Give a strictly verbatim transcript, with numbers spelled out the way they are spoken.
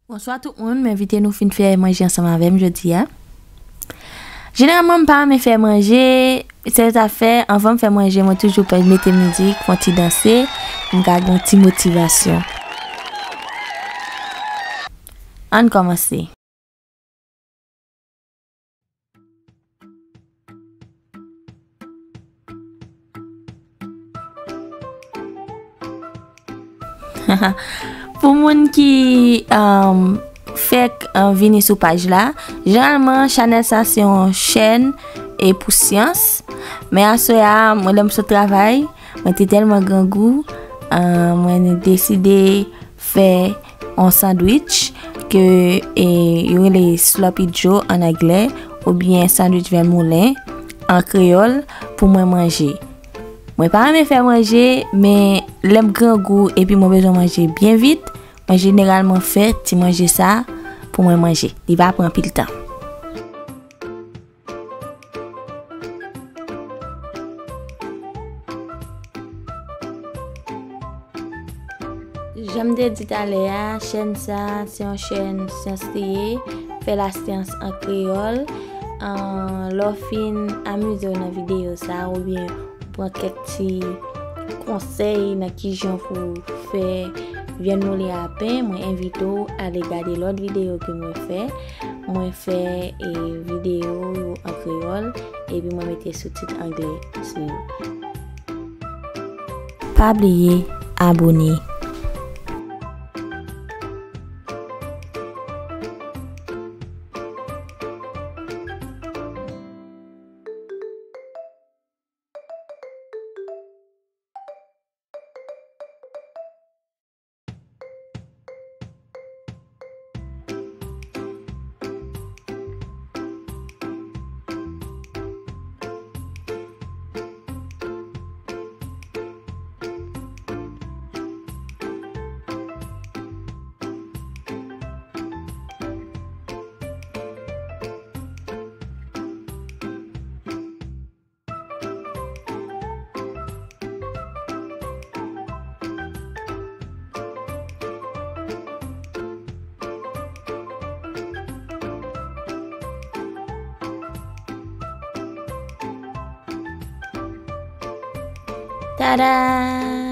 Bonswa tout moun, m envite nou fin fè manje ansanm avè m jodi a. Jeneralman, m pa renmen fè manje, se sa fè, anvan m fè manje, mwen toujou pè mete mizik, fè yon ti danse, pou m ka gen yon ti motivasyon. Ann kòmanse. Pou moun ki um, fèk uh, vini sou paj la, jeneralman chanèl sa se yon chèn e pou syans. Men aswè a, mwen lè m sot travay, mwen te tèlman grangou, uh, mwen deside fè yon sandwich ke e, yo rele sloppy joe an anglè, oubyen sandwich vèmoulen an kreyòl pou mwen manje. Mwen pa renmen fè manje, men lè m grangou epi mwen bezwen manje byen vit, mwen jeneralman fè ti manje sa pou mwen manje. Li pa pran anpil tan. Jan m te di talè a, chèn sa se yon chèn syans li ye, fè lasyans an kreyòl. An, lè w fin amize w nan videyo sa oubyen ou pran kèk ti konsèy nan kijan pou fè vyann moulen a pen, mwen envite w ale gade lòt videyo ke mwen fè. Mwen fè e, videyo yo an kreyòl epi mwen mete soutit anglè sou yo. Pa bliye abone. Tada!